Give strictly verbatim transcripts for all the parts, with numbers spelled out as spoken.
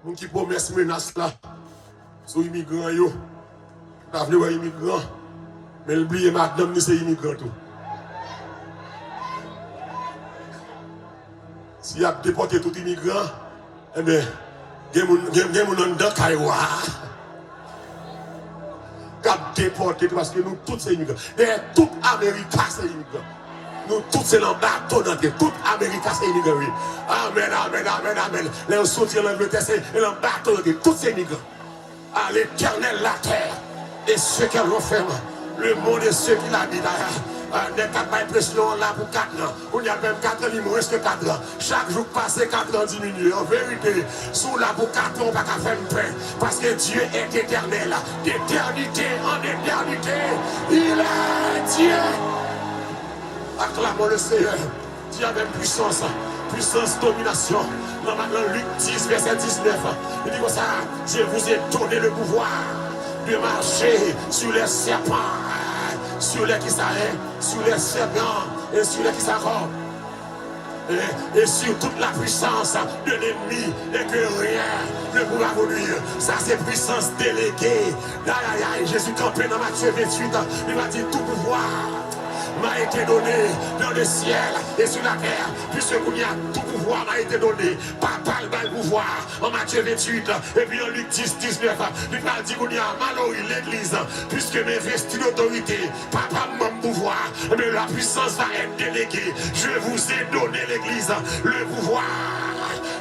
Moun ki pwomès menas la sou imigran yo, pa vle wè imigran, men l bliye madanm li se imigran tou. Si y ap depòte tout imigran, enben, gen moun, gen, gen moun anndan kay wa a k ap depòte tou, paske nou tout se imigran. Dèyè tout Amerika se imigran. Nou tout se nan bato n antre. Tout Amerika se imigran, wi. Amèn, amèn, amèn, amèn. Lè yo soti an Angletè, se nan bato n antre. Tout se imigran. À l'Éternel la terre et ce qu'elle renferme, le monde et ceux qui l'habitent. Ah, ah, nèg k ap bay presyon an la pou kat lan. Kounye a l menm kat lan, li mwens ke kat lan. Chak jou k pase, kat lan diminye. An verite, si w la pou kat lan, ou pa ka fè m pè. Paske Dieu est éternel. D'éternité en éternité, il est Dieu. Acclamons le Seigneur. Di avè m pwisans, pwisans dominasyon. Nan, nan Lik dis, vèsè diznèf, li di konsa, Je vous ai donné le pouvoir de marcher sur les serpents, sur les kisa, hein, sur les serpents et sur les kisa ankò, et, et sur toute la puissance de l'ennemi, et que rien ne pourra vous nuire. Sa se pwisans delege. Ayayay, Jezi kanpe nan Matye venntuit, li va di, Tout pouvoir m'a été donné dans le ciel et sur la terre, puisque kounye a tout pouvoir m'a été donné. Papa l ba l pouvwa. An Matye venntuit, epi an Lik dis, diznèf, li pral di kounye a, Malory legliz, puisque m envesti dotorite, papa m ban m pouvwa, mais la puissance va être déléguée. Je vous ai donné, l'église, le pouvoir,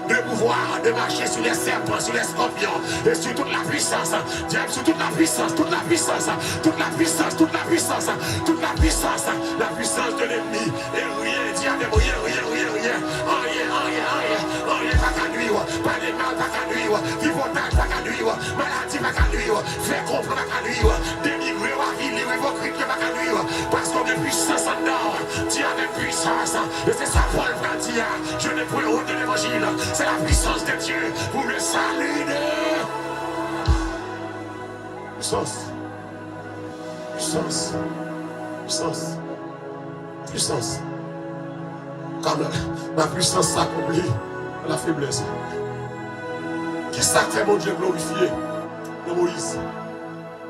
le pouvoir de marcher sur les serpents, sur les scorpions, et sur toute la puissance, diable, sur toute la puissance, toute la puissance, toute la puissance, toute la puissance, toute la puissance, la puissance de l'ennemi. E ryen, di avè m, ryen, ryen, ryen, ryen. Anyen, anyen, anyen, anyen pa ka nwi w. Pale mal pa ka nwi w. Tripotaj pa ka nwi w. Maladi pa ka nwi w. Fè konplo pa ka nwi w. Denigre w, avili w, ipokrit yo pa ka nwi w. Paske w gen pwisans anndan w. Di avè m, pwisans. E se sa Pòl pral di a. Je n'ai point honte de l'évangile. C'est la puissance de Dieu pour le salut de... Pwisans. Pwisans. Pwisans. Pwisans. Car ma, ma puissance s'accomplit dans la faiblesse. Kisa k fè Bondye glorifye nan Moyiz?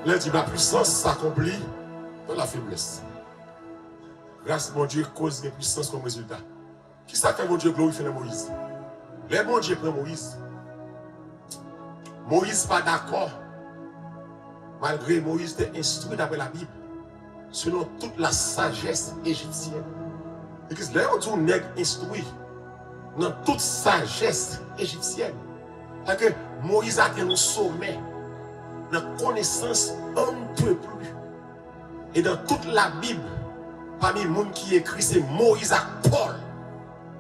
Lè l di, Ma puissance s'accomplit dans la faiblesse. Gras Bondye koz gen pwisans kòm rezilta. Kisa k fè Bondye glorifye nan Moyiz? Lè Bondye pran Moyiz, Moyiz pa dakò, malgre Moyiz te enstwi daprè Labib, selon toute la sagesse égyptienne. Legliz, lè yo di yon nèg enstwi nan tout sajès ejipsyèn, sètadi Moyiz atenn yon somè nan konesans on ne peut plus. E dans toute la Bible, pami moun ki ekri, se Moyiz ak Pòl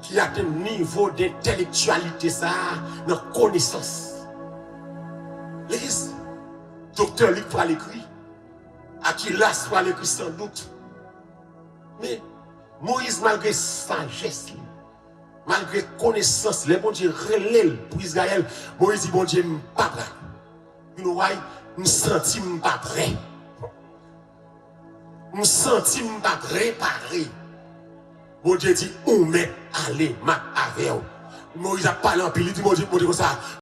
ki atenn nivo dentèlektyalite sa a nan konesans. Legliz, Doktè Lik pral ekri, Akilas pral ekri sandout. Men, Moyiz, malgre sajès li, malgre konesans, lè Bondye rele l pou Izrayèl, Moyiz di, Bondye, m pa pral. You know why? M santi m pa prè. M santi m pa prepare. Bondye di, ou mèt ale, m ap avè w. Moyiz ap pale anpil, li di Bondye, Bondye konsa,